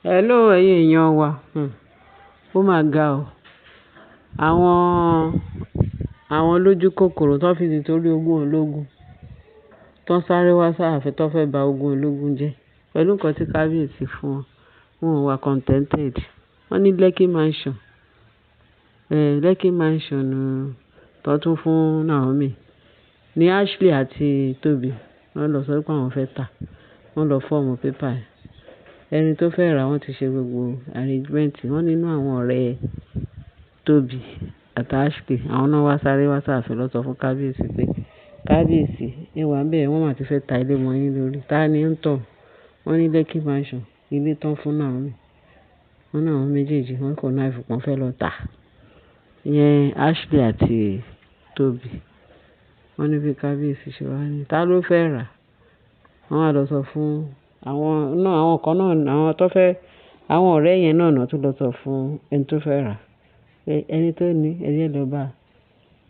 Hello ẹ̀yin èèyàn wa. Ó máa ga o. Àwọn, àwọn olójú kòkòrò tó fi títorí ogún ológun, tó ń sáré wá sáàfin tó fẹ́ ba ogún ológun jẹ́ pẹ̀lú nǹkan tí kábíyèsí fún wọn. Wọn ò wà contented. Wọ́n ní Lekki Mansion, Lekki Mansion tó tún fún Naomi. Ni Ashley àti Tobi wọ́n lọ sọ pé àwọn fẹ́ tà. Wọ́n lọ form paper ẹ̀. Ẹni tó fẹ́ rà wọ́n ti ṣe gbogbo arrangement. Wọ́n nínú àwọn ọ̀rẹ́ Tobi àti Ashley, àwọn náà wá sáré wá sáàfin lọ sọ fún kábíyèsí pé kábíyèsí, ẹ wà níbẹ̀, wọ́n máa ti fẹ́ ta ilé mọ́ yín lórí. Ta ni ń tàn? Wọ́n ní Lekki Mansion, ilé tán fún Naomi. Wọ́n ní àwọn méjèèjì wọ́n connive pé wọ́n fẹ́ lọ tà. Ìyẹn Ashley àti Tobi. Wọ́n ní bí kábíyèsí ṣe wá ní, ta ló fẹ́ rà? Wọ́n wá lọ sọ fún àwọn náà, àwọn kan náà, àwọn tó fẹ́, àwọn ọ̀rẹ́ yẹn náà náà tún lọ sọ fún ẹni tó fẹ́ rà. Pé ẹni tó ní, ẹ jẹ́ lọ bá a.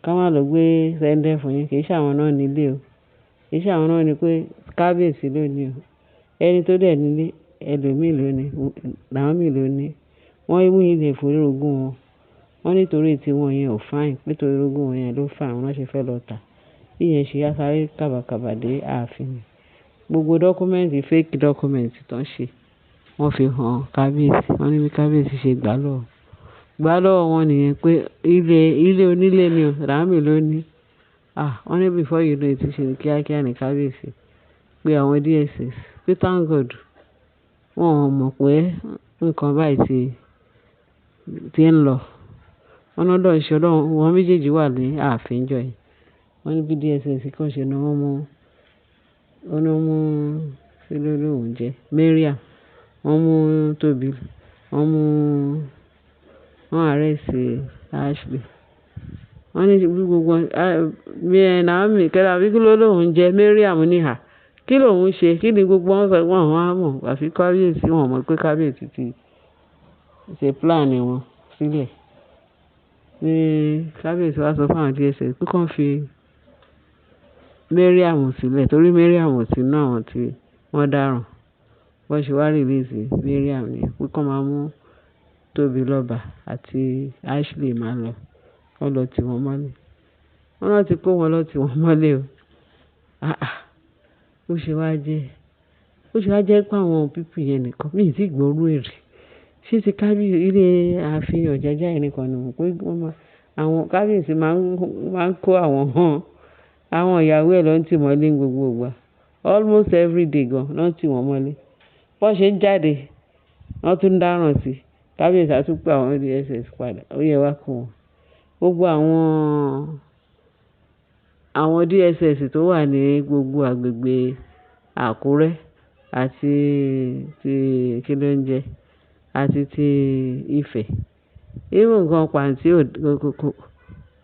Ká má lọ gbé sẹ́ńdẹ̀ fún yín, kì í ṣe àwọn náà nílé o. Kì í ṣe àwọn náà ní pé kábíyèsí ló ní o. Ẹni tó dẹ̀ nílé, ẹlòmíì ló ní, Naomi ló ní. Wọ́n mú ilé fún orogún wọn. Wọ́n nítorí tí wọ́n yẹn ò fine, nítorí orogún wọn yẹn ló fine, wọ́n ṣe fẹ́ lọ tà. Bí ìyẹn ṣe yá sáré kàbàkàbà dé ààfin. Gbogbo document, fake document tó ń ṣe, wọ́n fi hàn kábíyèsí. Wọ́n ní bí kábíyèsí ṣe gbà lọ́wọ́. Gbà lọ́wọ́ wọn nìyẹn pé ilé, ilé onílé ni o, Naomi ló ní. Ah, wọ́n ní before you know it, ṣe ní kíákíá ní kábíyèsí pé àwọn DSS, pé thank God wọ́n ò mọ̀ pé nǹkan báyìí ti ń lọ. Wọ́n ní Ọlọ́run ṣe Ọlọ́run, wọ́n méjèèjì wà ní ààfin ìjọ yẹn. Wọ́n ní bí DSS kan ṣe ni wọ́n mú, wọ́n ní wọ́n mú kí ló lóun jẹ́ Mariam, wọ́n mú Tobi, wọ́n mú, wọ́n arrest Ashley. Wọ́n ní bí gbogbo Naomi kẹ́lá àbí kí ló lóun jẹ́ Mariam ní à. Kí lòun ṣe? Kí ni gbogbo wọn sọ? Wọ́n wá mọ̀. Àfi kábíyèsí, wọ́n mọ̀ pé kábíyèsí ti ṣe plan wọn sílẹ̀. Ní kábíyèsí wá sọ fún àwọn DSS pé kí wọ́n fi Mariam sílẹ̀ torí Mariam ò sí nínú àwọn tí wọ́n dáràn. Wọ́n ṣe wá release Mariam ní pé kí wọ́n máa mú Tobi lọ́ba àti Ashley máa lọ. Wọ́n lọ tì wọ́n mọ́lé. Wọ́n náà ti kó wọn lọ tì wọ́n mọ́lé o. Ah ah. Ó ṣe wá jẹ́, ó ṣe wá jẹ́ pé àwọn people yẹn nìkan, mi ò tí gbọ́ irú ẹ̀ rí. Ṣé ti kábíyèsí ilé ààfin Ọ̀jájá yìí nìkan ni mo pé wọ́n máa, àwọn kábíyèsí máa ń kó àwọn hàn, àwọn ìyàwó ẹ̀ lọ ń tì mọ́lé gbogbo ìgbà. Almost every day gan ló ń tì wọ́n mọ́lé. Bó ṣe ń jáde, wọ́n tún ń dáràn sí. Kábíyèsí á tún pé àwọn DSS padà. Ó yẹ wá kó wọn. Gbogbo àwọn, àwọn DSS tó wà ní gbogbo agbègbè Àkúrẹ́ àti ti kí ló ń jẹ́, àti ti Ifẹ̀. Even gan pàǹtí ò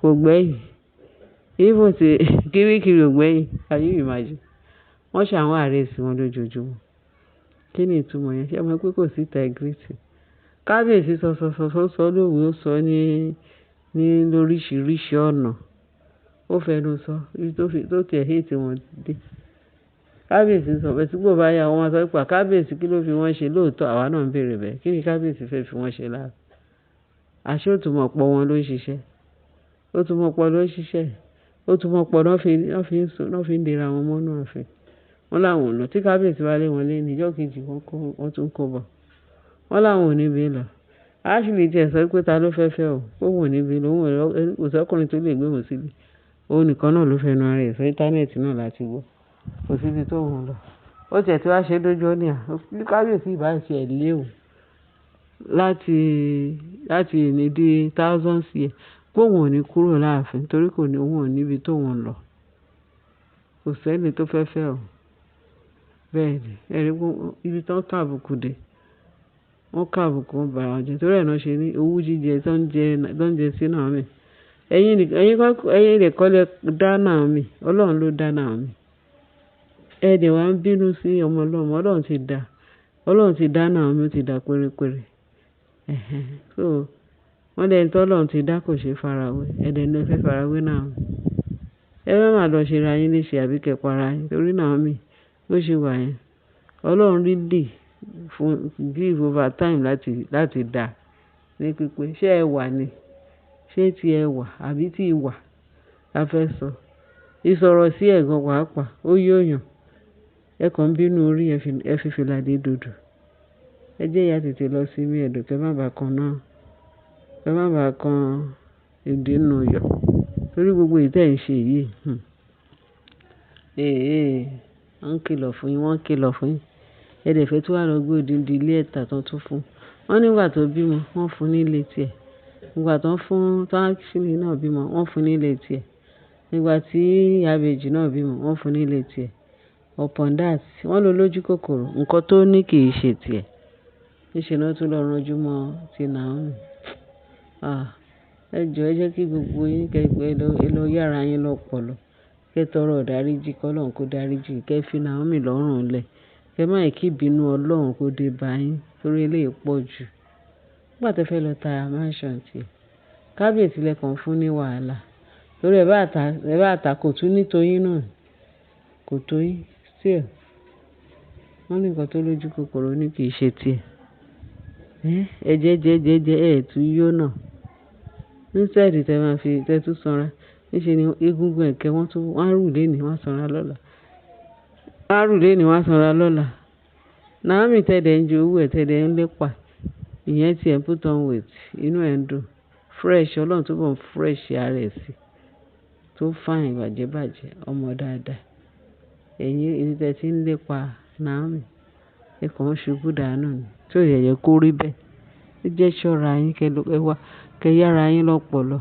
kò gbẹ́yìn. Even ti Kirikiri ò gbẹ́yìn. Can you imagine? Wọ́n ṣà wọ́n arrest wọn lójoojúmọ́. Kí ni ìtumọ̀ yẹn? Ṣé ẹ mọ̀ pé kò sí integrity? Kábíyèsí sọ, sọ, sọ, sọ, sọ lówe, ó sọ ní lóríṣiríṣi ọ̀nà. Ó fẹnu sọ, ibi tó fi, tó tiẹ̀ hate wọn dé. Kábíyèsí sọ, bẹ́ẹ̀ tí kò bá yá wọn máa sọ pé kábíyèsí kí ló fi wọ́n ṣe lóòótọ́ àwa náà ń bèèrè bẹ́ẹ̀. Kí ni kábíyèsí fẹ́ fi wọ́n ṣe lára? Àṣé òtúmọ̀pọ̀ wọn ló ń ṣiṣẹ́. Òtúmọ̀pọ̀ ló ń ṣiṣẹ́. Òtúmọ̀pọ̀ ló fi ń dira wọn mọ́nú ààfin. Wọ́n láwọn ò lọ. Tí kábíyèsí bá lé wọn lé ní ìjọ́ kejì wọ́n kó, wọ́n tún kó bọ̀. Wọ́n láwọn ò ní bí lọ. Ashley tí ẹ sọ pé ta ló fẹ́ fẹ́ o. Òun ò ní bí lọ. Òun kò sí ọkùnrin tó lè gbé òun sílé. Òun nìkan náà ló fẹnu ara ẹ̀ sọ íńtánẹ́ẹ̀tì náà láti gbọ́. Kò sí ibi tó òun lọ. Ó tiẹ̀ tí wá ṣe dójú ó ní à. Bí kábíyèsí ìbá ṣe ẹ̀ lé òun láti ìní dé thousands years, pé òun ò ní kúrò láàfin torí kò ní, òun ò ní ibi tó òun lọ. Kò sí ẹni tó fẹ́ fẹ́ o. Bẹ́ẹ̀ ni, ẹ rí pé ibi tó ń kàbùkù dé, wọ́n kàbùkù wọ́n bara wọn jẹ́ torí ẹ náà ṣe ní owú jíjẹ tó ń jẹ sí Naomi. Ẹ̀yin kọ́, ẹ̀yin lè kọ́ lẹ dá Naomi. Ọlọ́run ló dá Naomi. Ẹ dẹ̀ wá ń bínú sí ọmọ ọlọ́mọ. Ọlọ́run ti dá, Ọlọ́run ti dá Naomi, ó ti dá pérépéré. Ẹ̀hẹn. So wọ́n lẹ́ni tí Ọlọ́run ti dá kò ṣe farawé. Ẹ dẹ̀ ní ẹ fẹ́ farawé Naomi. Ẹ má má lọ ṣe ra yín léṣe àbí kẹ para yín torí Naomi bó ṣe wà yẹn. Ọlọ́run really Fún give over time láti, láti dà ní pípé. Ṣé ẹwà ni? Ṣé tí ẹwà àbí tí ìwà la fẹ́ sọ? Ìsọ̀rọ̀ sí ẹ̀gàn pàápàá, ó yó yàn. Ẹ kàn ń bínú orí, ẹ fi fìlà dé dòdò. Ẹ jẹ́ ìyá tètè lọ sí inú ẹ̀dọ̀ kí ẹ má ba kan náà. Kí ẹ má ba kan ìdí nínú iyọ̀. Torí gbogbo èyí tí ẹ̀ ń ṣe yìí, Eh, wọ́n ń kìlọ̀ fún yín, wọ́n ń kìlọ̀ fún yín. Ẹ dẹ̀ fẹ́ tún wá lọ gbé odindi ilé ẹ̀tà tán tún fún. Wọ́n nígbà tó bímọ, wọ́n fún ní ilé tí ẹ. Nígbà tó ń fún, tó Ashley náà bímọ, wọ́n fún ní ilé tí ẹ. Nígbà tí ìyá ìbejì náà bímọ, wọ́n fún ní ilé tí ẹ. Upon that, wọ́n lọ lójú kòkòrò. Ǹkan tó ní kì í ṣe ti ẹ̀. Níṣe ni wọ́n tún lọ ranjú mọ́ ti Naomi. Ah, ẹ jọ ẹ jẹ́ kí gbogbo yín kẹ́ ẹ lọ yára yín lọ́pọ̀lọ́. Kẹ́ tọrọ ìdáríjì, kí Ọlọ́run kó dáríjì. Kẹ́ fi Naomi lọ́rùn lẹ̀. Kẹ́ má ì kí ìbínú Ọlọ́run kó dé bá yín torí eléyìí pọ̀ jù. Nígbà tí ẹ fẹ́ lọ ta mansion tí ẹ, kábíyèsí lẹ kàn fún ní wàhálà. Torí ẹ bá ta kò tún ní tó yín náà. Kò tó yín. Still, wọ́n ní ǹkan tó lójú kòkòrò ní kì í ṣe ti ẹ̀. Ẹ jẹ́ jẹ́ jẹ́ jẹ́ ẹ tún yó náà. Instead tí ẹ máa fi, tí ẹ tún sanra. Níṣe ni egungun ẹ̀kẹ́ wọ́n tún, wọ́n á rù léni, wọ́n á sanra lọ́la. Wọ́n á rù léni, wọ́n á sanra lọ́la. Naomi tẹ́dẹ̀ ń jowú ẹ̀, tẹ́dẹ̀ ń lépa. Ìyẹn tí ẹ put on weight, inú ẹ̀ ń dùn. Fresh, Ọlọ́run túbọ̀ ń fresh ara ẹ̀ sí. Tó fine bàjẹ́ bàjẹ́, ọmọ dáadáa. Ẹ̀yin, ibi tí ẹ ti ń lépa Naomi, ẹ kàn ń ṣubú dànù ni. Tí ò yẹ kó rí bẹ́ẹ̀. Ẹ jẹ́ ṣọ́ra yín kẹ́ lọ, ẹ wá, kẹ́ yára yín lọ́pọ̀lọ́.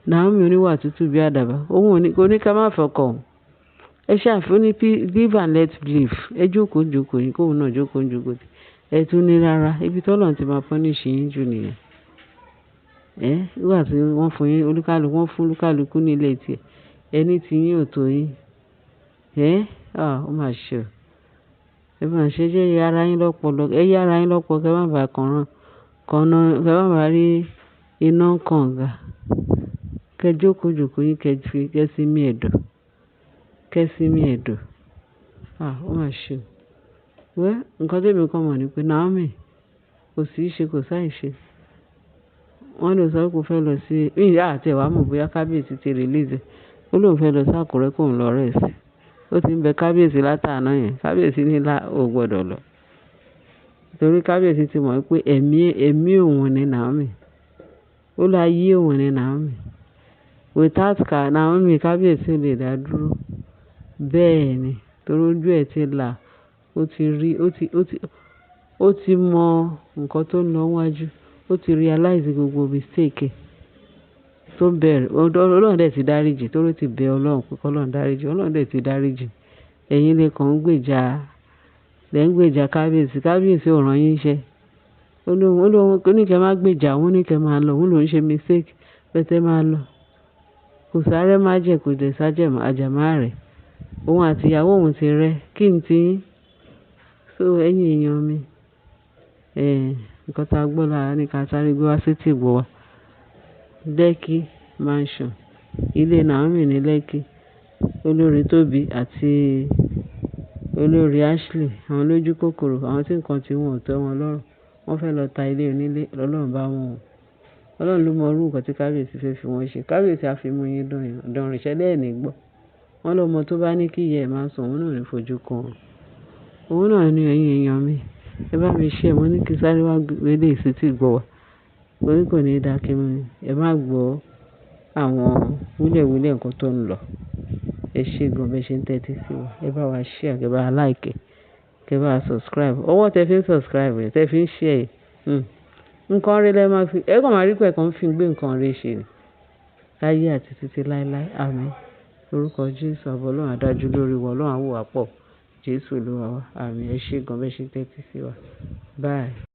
Naomi oníwà tútù bí àdàbà. Òun ò ní, kò ní ká má fọkàn òun. Ẹ ṣàfún ní live and let live. Ẹ jókòó jókòó yín, kóun náà jókòó jókòó. Ẹ tún ní rárá. Ibi tí Ọlọ́run ti máa punish yín jù nìyẹn. Nígbà tí wọ́n fún yín, olúkálùkù, wọ́n fún olúkálùkù ní ilé tí ẹ. Ẹni tí yín ò tó yín. Ah, ó mà ṣe o. Ẹ má ṣe jẹ́ yára yín lọ́pọ̀lọ́. Ẹ yára yín lọ́pọ̀ kí ẹ má ba kan rán, kan ná, kí ẹ má ba rí iná kànga. Kẹ́ jókòó jókòó yín, kẹ́ fi, kẹ́ sinmi ẹ̀dọ̀. Kẹ́ sinmi ẹ̀dọ̀. Ah, ó mà ṣe o. Well, ǹkan tí èmi kàn mọ̀ ni pé Naomi kò sí ṣe, kò sáì ṣe. Wọ́n lè sọ pé kó fẹ́ lọ sí, ìyá àti ẹ̀wà mọ̀ bóyá kábíyèsí ti release ẹ̀. Ó lóun fẹ́ lọ sí Àkúrẹ́ kó ń lọ rest. Ó ti ń bẹ kábíyèsí látàná yẹn. Kábíyèsí ní lá, ò gbọdọ̀ lọ. Torí kábíyèsí ti mọ̀ pé ẹ̀mí, ẹ̀mí òun ni Naomi. Ó lá yé òun ni Naomi. Without Naomi, kábíyèsí ò lè dá dúró. Bẹ́ẹ̀ ni. Torí ojú ẹ ti là, ó ti rí, ó ti mọ ǹkan tó ń lọ wájú. Ó ti realize gbogbo mistake ẹ̀ tó ń bẹ̀rẹ̀. Ọlọ́run dẹ̀ ti dáríjì torí ó ti bẹ Ọlọ́run pé kí Ọlọ́run dáríjì. Ọlọ́run dẹ̀ ti dáríjì. Ẹ̀yin lè kàn ń gbèjà, lè ń gbèjà kábíyèsí. Kábíyèsí ò rán yín iṣẹ́. Ó lóhun, ó ní kí ẹ má gbèjà, òun ní kí ẹ máa lọ. Òun ló ń ṣe mistake. Pé tẹ máa lọ. Kò sáré má jẹ, kò dẹ̀ sájẹ̀ àjàmá rẹ̀. Òun àti ìyàwó òun ti rẹ́. Kí n ti yín? So ẹ̀yin èèyàn mi, ǹkan tí a gbọ́ lára ní ká sáré gbé wá sí etí ìgbọ́ wa. Lekki Mansion. Ilé Naomi ní Lekki. Olórí Tóbi àti olórí Ashley, àwọn lójú kòkòrò, àwọn tí ǹkan tí wọn ò tẹ́ wọn lọ́rùn. Wọ́n fẹ́ lọ ta ilé onílé, Ọlọ́run bá wọn wò. Ọlọ́run ló mọ irú ǹkan tí kábíyèsí fẹ́ fi wọ́n ṣe. Kábíyèsí á fi mú yín dánrin, ṣẹ́ lẹ́ẹ̀ ní gbọ́. Wọ́n lọ́mọ tó bá ní kí ìyá ẹ̀ máa sùn, òun náà ò ní fojú kan. Òun náà ni ẹ̀yin èèyàn mi. Ẹ bá mi share, mo ní kí sáré wá gbé eléyìí sí etí ìgbọ́ wa. Torí kò ní dá kí ẹ má gbọ́ àwọn wúlẹ̀wúlẹ̀ ǹkan tó ń lọ. Ẹ ṣé gan bí ẹ ṣe ń tẹ́tí sí wa. Ẹ bá wa share, kẹ bá wa like, kẹ bá wa subscribe. Ọwọ́ tẹ fi ń subscribe rẹ̀, tẹ fi ń share. Ǹkan rí lẹ máa fi, ẹ kàn máa rí pé ẹ kàn fi gbé ǹkan rí ṣe ni. Láyé àti títí láéláé. Àmín. Lórúkọ Jésù, àbọ̀ Ọlọ́run á dájú lórí wa. Ọlọ́run á wò wá pọ̀. Jésù Olúwa wa. Àmín. Ẹ ṣé gan bí ẹ ṣe ń tẹ́tí sí wa. Bye.